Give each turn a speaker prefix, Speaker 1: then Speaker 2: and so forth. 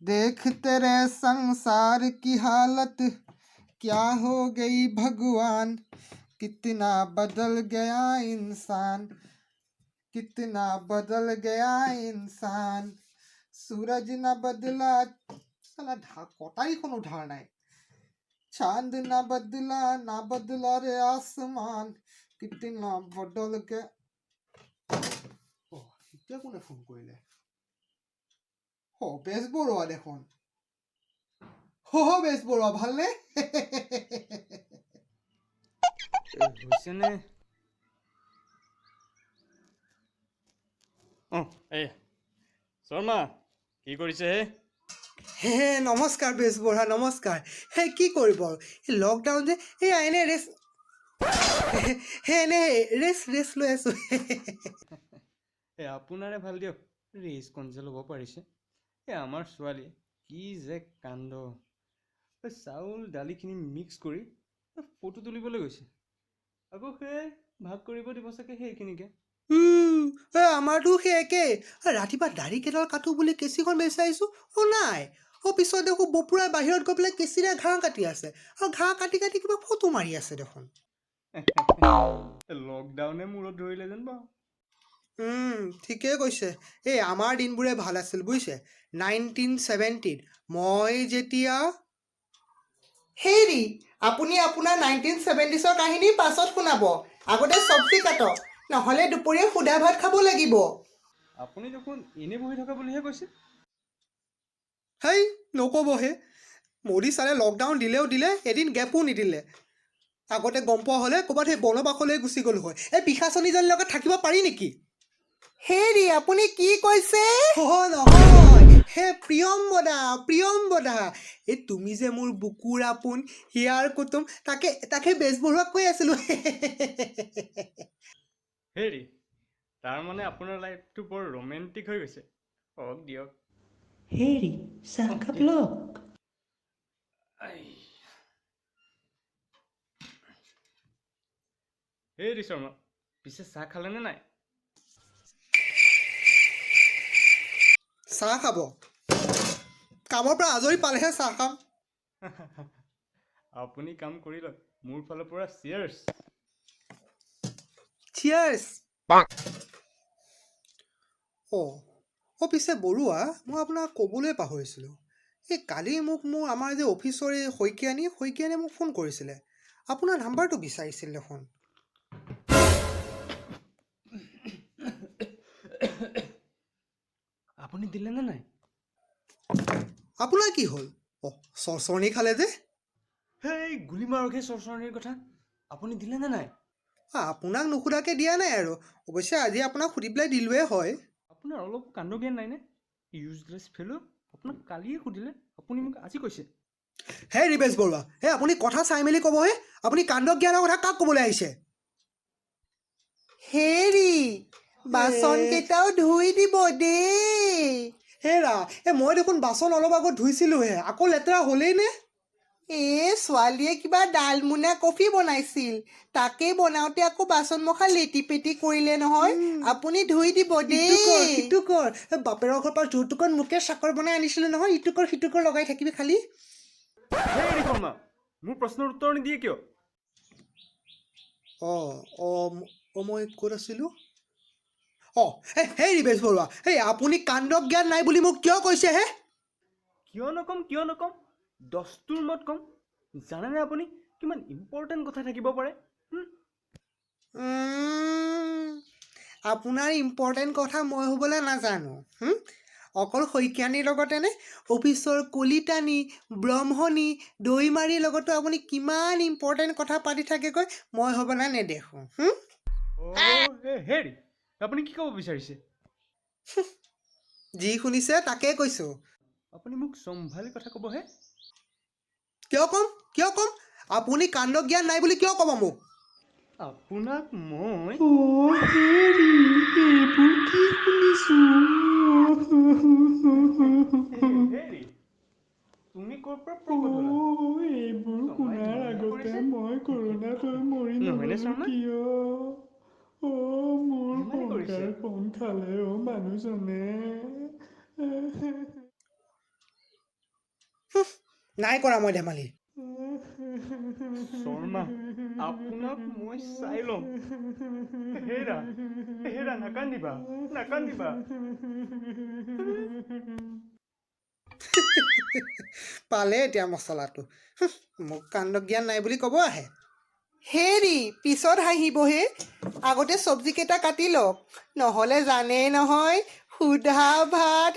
Speaker 1: देख तेरे संसार की हालत क्या हो गई भगवान, कितना बदल गया इंसान, कितना बदल गया इंसान। सूरज न बदला, साला কটাৰীখনো ধাৰ নাই। चांद न बदला, ना बदला रे आसमान, कितना बदल गया। অ, এতিয়া কোনে ফোন কৰিলে? অ, বেজবৰুৱা দেখোন। হ, বেজবৰুৱা, ভালনে?
Speaker 2: হৈছেনে? অঁ, এই শৰ্মা, কি কৰিছে হে?
Speaker 1: হে, নমস্কাৰ বেজবৰুৱা, নমস্কাৰ। হে, কি কৰিব আৰু, এই লকডাউন যে, এই এনে ৰেষ্ট, হে এনে ৰেষ্ট লৈ আছোঁ।
Speaker 2: এই আপোনাৰে ভাল দিয়ক, ৰেষ্ট যে ল'ব পাৰিছে। এই আমাৰ ছোৱালী কি যে কাণ্ড, এই চাউল দালিখিনি মিক্স কৰি ফটো তুলিবলৈ গৈছে, আকৌ সেই ভাগ কৰিব দিব চাগে সেইখিনিকে।
Speaker 1: এই আমাৰতো সেই একেই। ৰাতিপুৱা দাড়ি কেইডাল কাটো বুলি কেঁচিখন বিচাৰিছোঁ, অ' নাই। অ', পিছত দেখোঁ বপুৰাই বাহিৰত গৈ পেলাই কেঁচিৰে ঘাঁহ কাটি আছে, আৰু ঘাঁহ কাটি কাটি কিবা ফটো মাৰি আছে দেখোন।
Speaker 2: লকডাউনে মূৰত ধৰিলে যেন পাওঁ।
Speaker 1: ঠিকেই কৈছে। এই আমাৰ দিনবোৰে ভাল আছিল বুজিছে। 1970ত মই যেতিয়া, হেৰি, আপুনি আপোনাৰ 1970ছৰ কাহিনী পাছত শুনাব, আগতে চব্জি কাটক, নহ'লে দুপৰীয়া সুদা ভাত খাব লাগিব।
Speaker 2: আপুনি দেখোন এনেই বহি থকা বুলিহে কৈছে।
Speaker 1: হেই, নক'বহে, মোদী ছাৰে লকডাউন দিলেও দিলে, এদিন গেপো নিদিলে। আগতে গম পোৱা হ'লে ক'ৰবাত সেই বনবাসলৈ গুচি গ'লো হয়। এই পিশাচনীজনীৰ লগত থাকিব পাৰি নেকি? হেৰি, আপুনি কি কৈছে? অ' নহয় হে, প্ৰিয়ম্বদা, প্ৰিয়ম্বদা, এই তুমি যে মোৰ বুকুৰ আপোন, হিয়াৰ কুটুম, তাকে তাকে বেজবৰুৱাক কৈ আছিলোঁ।
Speaker 2: হেৰি, তাৰমানে আপোনাৰ লাইফটো বৰ ৰোমেণ্টিক হৈ গৈছে। হওক দিয়ক।
Speaker 3: হেৰি, চাহকাপ লওক।
Speaker 2: হেৰি শৰ্মা, পিছে চাহ খালেনে নাই?
Speaker 1: চাহ খাব? কামৰ পৰা আজৰি পালেহে চাহ খাম।
Speaker 2: আপুনি কাম কৰি লওক, মোৰ ফালৰ পৰা চিয়াৰ্ছ।
Speaker 1: চিয়াৰ্ছ। অঁ অঁ পিছে বৰুৱা, মই আপোনাক ক'বলৈ পাহৰিছিলোঁ। এই কালি মোক মোৰ আমাৰ যে অফিচৰ এই শইকীয়ানী, শইকীয়ানীয়ে মোক ফোন কৰিছিলে, আপোনাৰ নাম্বাৰটো বিচাৰিছিল দেখোন।
Speaker 2: আপুনি দিলেনে নাই?
Speaker 1: আপোনাৰ কি হ'ল? অঁ, চৰচৰণি খালে যে।
Speaker 2: সেই গুলি মাৰক সেই চৰচৰণিৰ কথা, আপুনি দিলেনে নাই?
Speaker 1: আপোনাক নুসুধাকৈ দিয়া নাই আৰু, অৱশ্যে আজি আপোনাক সুধি পেলাই দিলোৱে হয়।
Speaker 2: আপোনাৰ অলপ কাণ্ড জ্ঞান নাইনে? ইউজলেছ ফেলো, আপোনাক কালিয়ে সুধিলে, আপুনি মোক আজি কৈছে।
Speaker 1: হে ৰিবেশ বৰুৱা, হে আপুনি কথা চাই মেলি ক'বহে। আপুনি কাণ্ড জ্ঞানৰ কথা কাক ক'বলৈ আহিছে? হেৰি, বাচন কেইটাও ধুই দিব দেই। হেৰা, এই মই দেখোন বাচন অলপ আগত ধুইছিলোঁহে, আকৌ লেতেৰা হ'লেই নে? এই ছোৱালীয়ে কিবা ডালমোনা কফি বনাইছিল, তাকেই বনাওঁতে আকৌ বাচন মখা লেটি পেটি কৰিলে নহয়, আপুনি ধুই দিব দেই। ইটো কৰ, বাপেৰৰ ঘৰৰ পৰা যৌতুকত মোকে চাকৰ বনাই আনিছিলে নহয়, ইটো কৰ সিটো কৰ লগাই থাকিবি খালি।
Speaker 2: হেৰি শৰ্মা, মোৰ প্ৰশ্নৰ উত্তৰ নিদিয়ে কিয়?
Speaker 1: অঁ অঁ অঁ মই ক'ত আছিলোঁ? অঁ, হেই ৰিবেশ বৰুৱা, এই আপুনি কাণ্ড জ্ঞান নাই বুলি মোক কিয় কৈছে হে?
Speaker 2: কিয় নক'ম, কিয় নক'ম, দস্তুৰ মত ক'ম। জানেনে আপুনি কিমান ইম্পৰ্টেণ্ট কথা থাকিব পাৰে?
Speaker 1: আপোনাৰ ইম্পৰ্টেণ্ট কথা মই হ'বলৈ নাজানো। অকল শইকীয়ানীৰ লগতে নে, অফিচৰ কলিতানী, ব্ৰহ্মণী, দৈমাৰীৰ লগতো আপুনি কিমান ইম্পৰ্টেণ্ট কথা পাতি থাকেগৈ, মই হ'বলৈ নেদেখোঁ।
Speaker 2: হেৰি, আপুনি কি ক'ব বিচাৰিছে?
Speaker 1: যি শুনিছে তাকে কৈছোঁ।
Speaker 2: আপুনি মোক চম্ভালি কথা ক'বহে।
Speaker 1: কিয় ক'ম, কিয় ক'ম? আপুনি কাণ্ড জ্ঞান নাই বুলি কিয় ক'ব মোক?
Speaker 2: আপোনাক মই
Speaker 3: অ' হেৰি, এইবোৰ কি শুনিছোঁ?
Speaker 2: হেৰি, তুমি ক'ৰ পৰা প্ৰকট হ'লা?
Speaker 3: এইবোৰ শুনাৰ আগতে মই কৰোণাত হৈ মৰি
Speaker 2: নহয়নে
Speaker 3: নগ'লো
Speaker 2: শৰ্মা?
Speaker 3: কিয়? অ' মোৰ
Speaker 2: ধেমালি কৰিছে।
Speaker 3: সংসাৰখন খালে অ' মানুহজনে।
Speaker 1: নাই কৰা মই ধেমালি।
Speaker 2: শৰ্মা, আপোনাক মই চাই ল'ম। হেৰা হেৰা, নাকান্দিবা নাকান্দিবা।
Speaker 1: পালে এতিয়া মচলাটো। মোক কাণ্ড জ্ঞান নাই বুলি ক'ব আহে। হেৰি, পিছত হাঁহিবহে, আগতে চব্জিকেইটা কাটি লওক, নহ'লে জানেই নহয়, সুধা ভাত।